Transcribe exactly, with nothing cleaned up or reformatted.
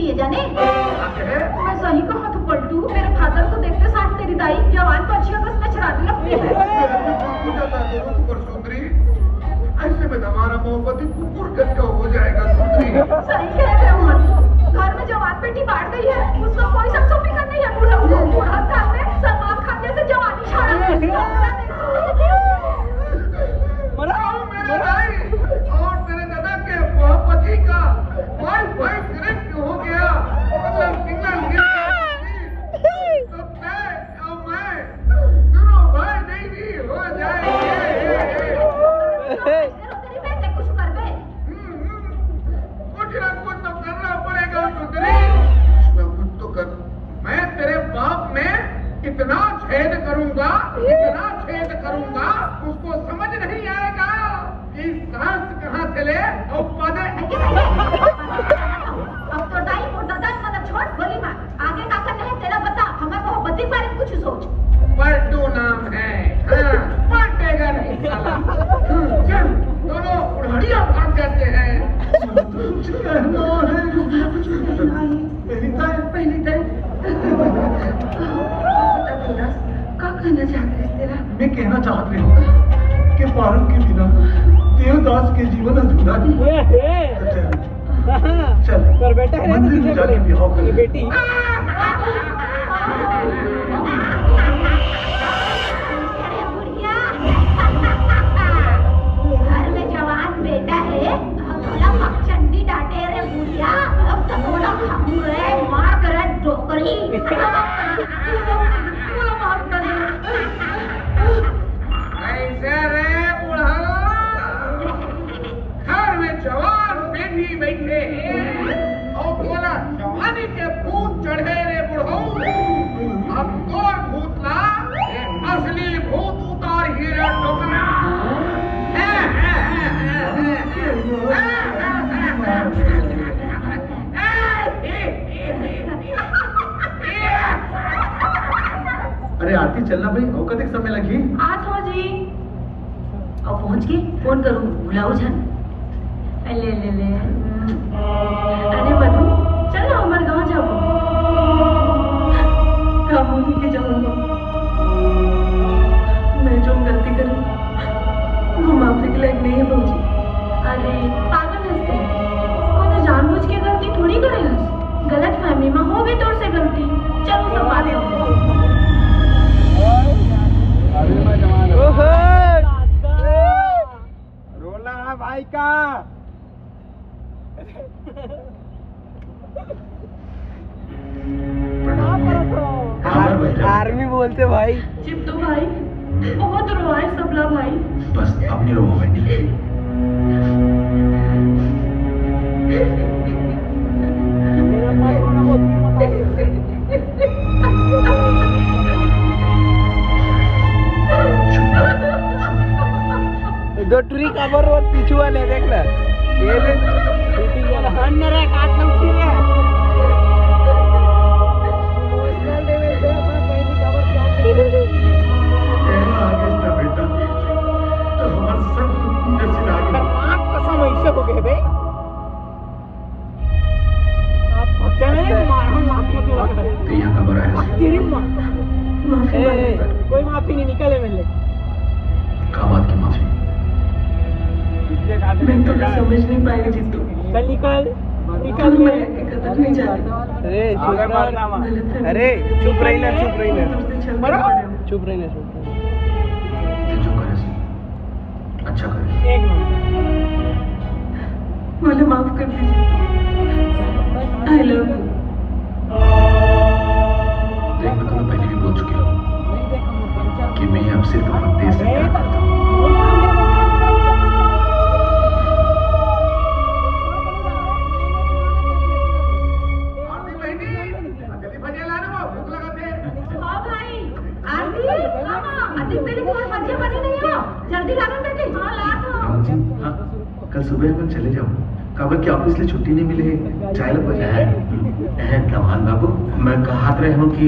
ये जाने, मैं सही कहा तो पलटू, मेरे फादर को देखते साथ तेरी दाई जवान पंछियों को नचराने लगती है। रुक जा, रुक जा, रुक जा, सुंदरी। ऐसे में हमारा मोहब्बती कुकुर गंजा हो जाएगा, सुंदरी। सही कह रहे हो, घर में जवान बेटी बाढ़ गई है, उसका कोई संसो फिकर नहीं है। बूढ़ा, बूढ़ा घर में सलमान खान जैसे जवानी छाड़ा है। मरा, और मेरे मरा। भाई और मेरे दादा के मोहब्बती का वाई फाई कनेक्ट हो गया, मतलब सिग्नल गिर गया, तो मैं और मैं दोनों भाई नहीं, नहीं हो जाएंगे। तेरी बहन ने कुछ कर दे। हम्म, हम्म। कुछ ना कुछ तो करना पड़ेगा, सुंदरी। कुछ ना कुछ तो कर। मैं तेरे बाप में इतना छेद करूंगा, इतना छेद करूंगा, उसको समझ नहीं आएगा कि सांस कहां से ले और पौधे। अब तो दाई और दादा, मतलब, छोड़, गोली मार। आगे का करना है तेरा बता, हमारे को बत्ती बारे कुछ सोच। पलटू नाम है, हाँ, पलटेगा नहीं साला। हम्म, चल, दोनों बुढ़ाड़िया भाग जाते हैं। पहली तारीख, पहली तारीख। का कहना चाहते हैं तेरा? मैं कहना चाहते हूँ कि पारू के बिना देवदास के जीवन अधूरा है। चल, पर बेटा है मंदिर में जाके बिहाव कर ले। बेटी। अरे बुढ़िया, घर में जवान बेटा है, अब थोड़ा पगचंडी डांटे रे बुढ़िया, अब तो थोड़ा खाऊ रे, मार करे डोकरी। थोड़ा माफ कर दे। कैसे रे बुढ़ा? घर में जवान बेटी बैठे हैं और तोला जवानी के भूत चढ़े रे बुढ़ऊ। अब तोर भूत ला असली भूत उतार ही रे डोकरा। अरे आरती, चलना भाई, अउ कतेक समय लगही? आत हो जी। अब पहुंच के फोन करूं, भुलाओ झन। ले, ले, ले। अरे मधु, चल ना हमर गांव जाबो। का बोल के जाऊंगा? मैं जो गलती करूं, वो माफी के लायक नहीं है भौजी। अरे पागल हस ते, कोनो जानबूझ के गलती थोड़ी करे हस। गलतफहमी में होगे तोर से गलती। चल, वो सब बात। ओहो। रोना है भाई का। प्रणाम करत हो। आर-, आर्मी बोलते भाई। चित्तू भाई, बहुत रोवाए सबला भाई। बस, अब नहीं रोवो भाई। दो टुरी काबर रोत पीछू वाले, देख ना। ये ले, shooting वाला। अन्य रे, काट लो, उठी रे। Emotional damage दे, अपना कहीं भी काबर क्या करे। कहना आगे था बेटा, तो हमारे सब दुख पूरे सिरा गए। पर माँ कसम ऐसे हो गए बे। आप भक्ते में मारो, माँ को तो लग रहा है। तो यहाँ का बड़ा है। तेरी माँ। माफी ए, मांगो। ए, कोई माफी नहीं, निकले मिले। का बात की माफी? मैं तो समझ नहीं पाई जितू। चल निकल, निकल। मैं कदम नहीं जाती। अरे चुप रह। अरे चुप रही ना, चुप रही ना। चुप रही ना, चुप रही। जो करे अच्छा करे। एक मिनट। मुझे माफ कर दीजिए। I love you। देख, मैं तुम्हें पहले भी बोल चुकी हूँ कि मैं अब सिर्फ अपने देश से प्यार करता हूँ। आरती बहनी, जल्दी भजिया लाना, भूख लगा थे। हाँ भाई, आरती, हाँ, आरती, तेरी तुम्हारे भजिया बनी नहीं हो, जल्दी लाना बेटी। हाँ, ला दो। राहुल जी, हाँ, कल सुबह अपन चले जाओ, काबर कि ऑफिस ले छुट्टी नहीं मिले, चाय लगवा जाए। ए, ए, दमान बाबू, मैं कहत रहे हूँ कि